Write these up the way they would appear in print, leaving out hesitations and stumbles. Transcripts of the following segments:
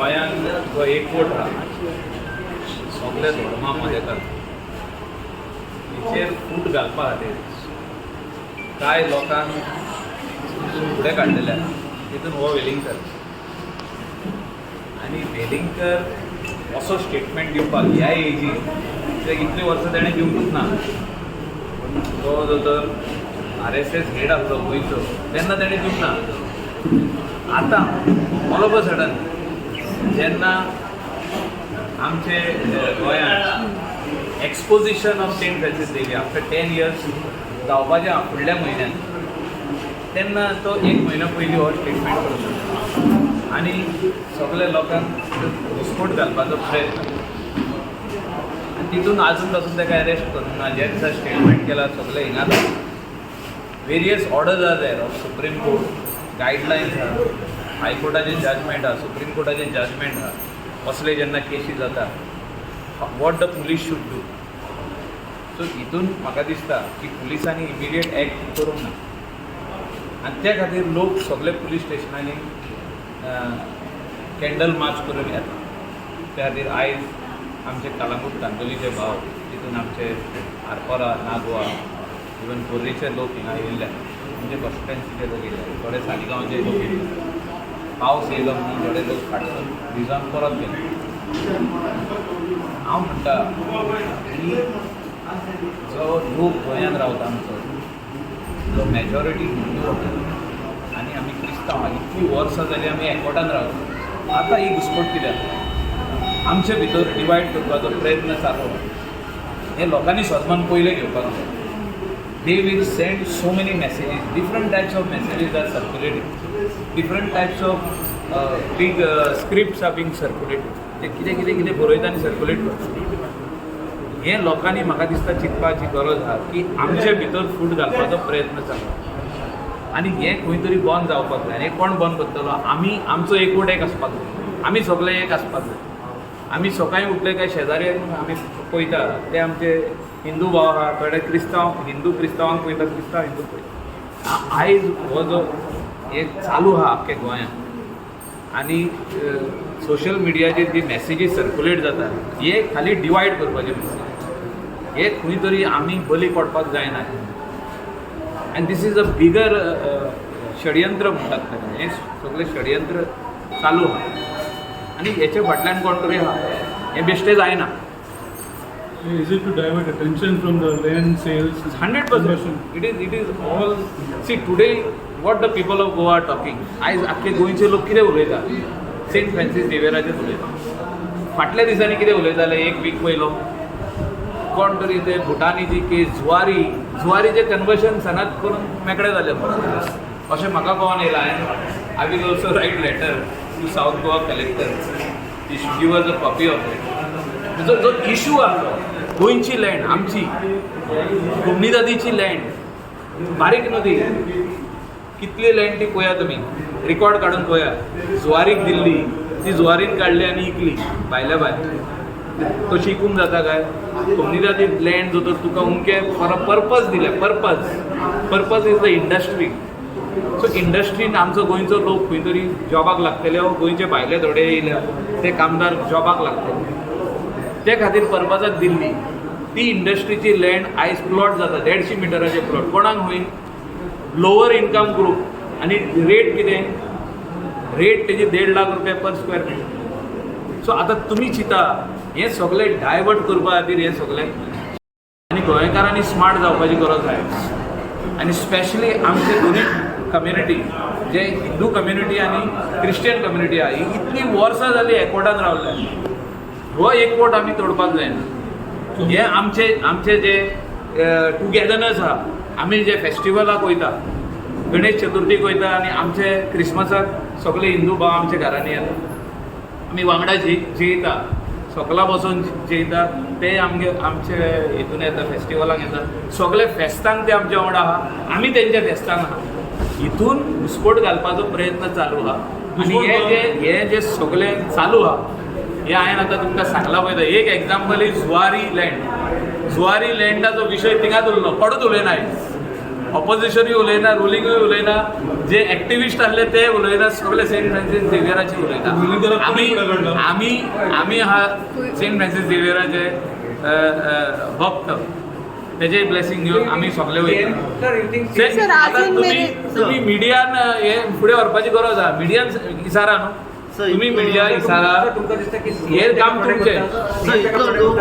गोंयांत जो एकवट आहा सगळे धर्मा मदेकार, हेचेर फूट घालपा खातीर कांय लोकांक फुडें काडलेले आहा. तितून हो वेलिंगकर आनी वेलिंगकर असो स्टेटमेंट दिवपाक ह्या एजीर, कित्याक इतलीं वर्सां तेणें दिवंकूच ना. पूण तो जो तर आरएसएस हेड आसलो गोंयचो, तेन्ना तेणें दिवंक ना. आतां ऑल ऑफ अ सडन जेन्ना आमचे गोंयांत Exposition of Saint Francis Xavier after 10 years जावपाचें आहा फुडल्या म्हयन्यात, तेन्ना तो एक म्हयनो पयलीं हो स्टेटमेंट करता आनी सगल्या लोकांक घुस्मट घालपाचो प्रयत्न. आनी तितून आजून पासून ताका अरेस्ट करूंक ना. ज्या दिसा स्टेटमेंट केला, सगळे हिंगा various orders are there of Supreme Court, guidelines आहा, हायकोर्टाचें जजमेंट आहा, सुप्रीम कोर्टाचें जजमेंट आहा. असले जेन्ना केसी जाता, what the police should do. So हितून म्हाका दिसता की पुलिसांनी इमिडिएट एक्ट करूंक ना आनी त्या खातीर लोक सगळे पुलीस स्टेशनांनी कॅन्डल मार्च करून येता. त्या खातीर आयज आमचे कलांगूट कांदोलीचे भाव, तितून आमचे आरपोरा, नागवा, इवन खोर्लीचे लोक हिंगा येयल्ले, आमचे कॉन्स्टिट्युएन्सीचे लोक येयले, थोडे सालिगांवचे लोक येयले. पावस येयलो म्हणून थोडे लोक फाटसून भिजोन परत गेले. हांव म्हणटा की जो लोक गोंयांत रावता, आमचो जो मेजॉरिटी हिंदू आहा आनी आमी क्रिस्तांव आहा, इतलीं वर्सां जालीं आमी एकवटान रावता. आतां ही घुस्मट कित्याक? आमचे भितर डिवायड करपाचो प्रयत्न चालू आहा. हें लोकांनी सजमान पयलें घेवपाक जाय. They will send so many messages, different types of messages are circulating, different types of big scripts are being circulated. ते कितें कितें कितें बरयता आनी सर्कुलेट करता. हें लोकांनी म्हाका दिसता चिंतपाची गरज आहा की आमचे भितर फूट घालपाचो प्रयत्न चल्ला आनी हें खंय तरी बंद जावपाक जाय. आनी हें कोण बंद करतलो? आमी. आमचो एकवट एक आसपाक जाय, आमी सगळे एक आसपाक जाय. आमी सकाळीं उठले काय शेजारी आमी पळयता, ते आमचे हिंदू भाव आहा, थोडे क्रिस्तांव, हिंदू क्रिस्तांवांक पळयता, क्रिस्तांव हिंदू पळयता. आयज हो जो हे चालू आहा आख्खे गोंयांत आनी सोशल मिडियाचेर जी मॅसेजीस सर्कुलेट जाता, हे खाली डिवायड करपाचे मॅसेज. हे खंय तरी आमी बली पडपाक जायना आनी this is a bigger षडयंत्र म्हणटात ताका. हें सगळें षडयंत्र चालू आहा आनी हेच्या फाटल्यान कोण तरी आहा. हें बेश्टें जायना. Is it to divert attention from the land sales? 100%. It is all. See, today what the people of Goa are talking. आयज आख्खे गोंयचे लोक कितें उलयता? सेंट फ्रांसीस झेवियराचेर उलयता. फाटल्या दिसांनी कितें उलयताले? एक वीक पयलो कोण तरी ते भुटानीची केस, जुवारी, जुवारीचें कन्वर्शन सनद करून मेकळे जाले अशें म्हाका कळोन येयलां. हांवें, I will also write letter to South Goa collector, he should give us a copy of it. जो जो इशू आसलो, गोंयची लँड, आमची कोमनिदादीची लँड, बारीक नदी, कितली लँड ती पळया तुमी, रिकॉर्ड काडून पळया. जुवारीक दिल्ली, ती जुवारीन काडली आनी इकली भायल्या भायर. तशी इकूंक जाता काय? कोमनिदादी लँड जो तर तुका उमके फॉर अ पर्पज दिले, purpose is the industry. So इंडस्ट्रीन आमचो गोंयचो लोक खंय तरी जॉबाक लागतले वा गोंयचे भायले थोडे येयल्या ते कामदार जॉबाक लागतले, ते खातीर पर्पजाक दिल्ली ती इंडस्ट्रीची लँड आयज प्लॉट जाता, 150 मिटराचे प्लॉट. कोणाक खंय लोवर इनकम ग्रूप. आनी रेट कितें? रेट तेजी 1.5 लाख रुपया पर स्क्वेअर मीटर. सो आतां तुमी चिंता, हें सगळें डायवर्ट करपा खातीर हें सगळें. आनी गोंयकारांनी स्मार्ट जावपाची गरज आहा आनी स्पेशली आमचे दोनूय कम्युनिटी, जे हिंदू कम्युनिटी आनी क्रिश्चियन कम्युनिटी आहा, ही इतलीं वर्सां जालीं एकवटान रावल्या. हो एकवट आमी तोडपाक जायना. हे आमचे जे टुगेदरनस आहा, आमी जे फेस्टिवलाक वयता, गणेश चतुर्थीक वयता आनी आमचे क्रिसमसाक सगळे हिंदू भाव आमच्या घरांनी येता, आमी वांगडा जेयता, सकला बसून जेयता. ते आमगे आमचे हितून येता, फेस्टिवलाक येता, सगळे फेस्तांक ते आमच्या वांगडा आहा, आमी तेंच्या फेस्तांक आहा. हितून घुस्मट घालपाचो प्रयत्न चालू आहा आनी हे जे सगळें चालू आहा, हे हांवें आतां तुमकां सांगलां पळय. एक example is Zuari land. Zuari लँडाचो विशय थिंगाच उरलो, कोणूच उलयना आयज. ऑपोजिशनूय उलयना, रुलिंगूय उलयना, जे एक्टिविस्ट आहले ते उलयना, सगळे सेंट फ्रांसीस झेवियराचे उलयता. Ruling करा, आमी कोणी फुडें काडला? आमी आमी हा सेंट फ्रांसीस झेवियराचे भक्त, तेजे ब्लेसिंग घेवन आमी सगळे वयता. Sir, you think Sir, आता अजून तुम्ही तुम्ही मिडियान हे फुडें व्हरपाची गरज आहा. मिडियान इसारा न्हू. Sir, तुम्ही मिडिया इसारा. तुमकां दिसता की हे काम तुमचें. Sir, इतलो लोक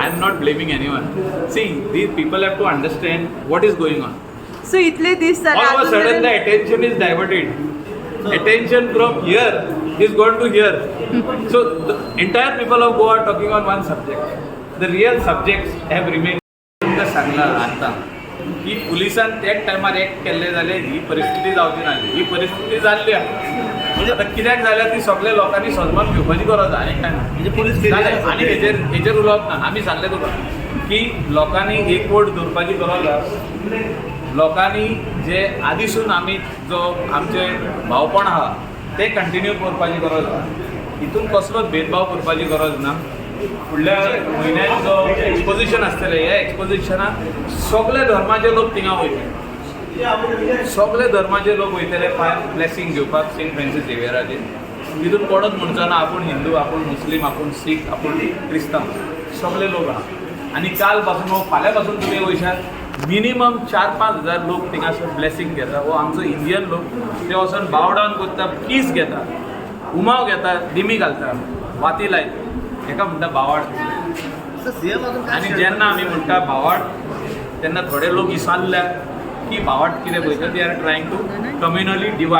I am not blaming anyone. See, these people have to understand what is going on. So इतले दीस जाले All of a अजून sudden the मेरेन attention is diverted. Attention from here is gone to here. So the entire people of Goa are talking on one subject. The real subjects have remained. तुमकां सांगलां आतां की पुलिसान त्याच टायमार act केल्ले जाल्यार ही परिस्थिती जावची नासली. ही परिस्थिती जाल्ली आहा. म्हणजे आतां कित्याक जाल्या ती सगल्या लोकांनी सन्मान घेवपाची गरज आहा. आनी काय ना. म्हणजे पुलीस जालें. आनी हेजेर उलोवप ना. आमी सांगलें तुका की लोकांनी एकवट दवरपाची गरज आहा. लोकांनी जे आदीसून आमी जो आमचे भावपण आहा ते कंटिन्यू करपाची गरज आहा. हितून कसलोच भेदभाव करपाची गरज ना. फुडल्या म्हयन्यात जो एक्सपोजिशन आसतलें, ह्या एक्सपोजिशनाक सगळे धर्माचे लोक थिंगा वयतले. सगळे धर्माचे लोक वयतले पांय ब्लेसिंग घेवपाक सेंट फ्रांसीस झेवियराचे. तितून कोणूच म्हणचो ना आपूण हिंदू, आपूण मुस्लीम, आपूण सीख, आपूण क्रिस्तांव. सगळे लोक आहा. आनी काल पासून हो फाल्यां पासून तुमी वयशात, मिनिमम 4-5 हजार लोक थिंगासर ब्लेसिंग घेता. हो आमचो इंडियन लोक ते वचोन बाव डावन करता, कीस घेता, उमाव घेता, दिमी घालता, वाती लायता. हेका म्हणटा भावार्थ. सर, सीएम अजून काय आनी जेन्ना आमी म्हणटा भावार्थ तेन्ना थोडे लोक विसरल्या की भावार्थ कितें पळयता. They are trying to communally divide.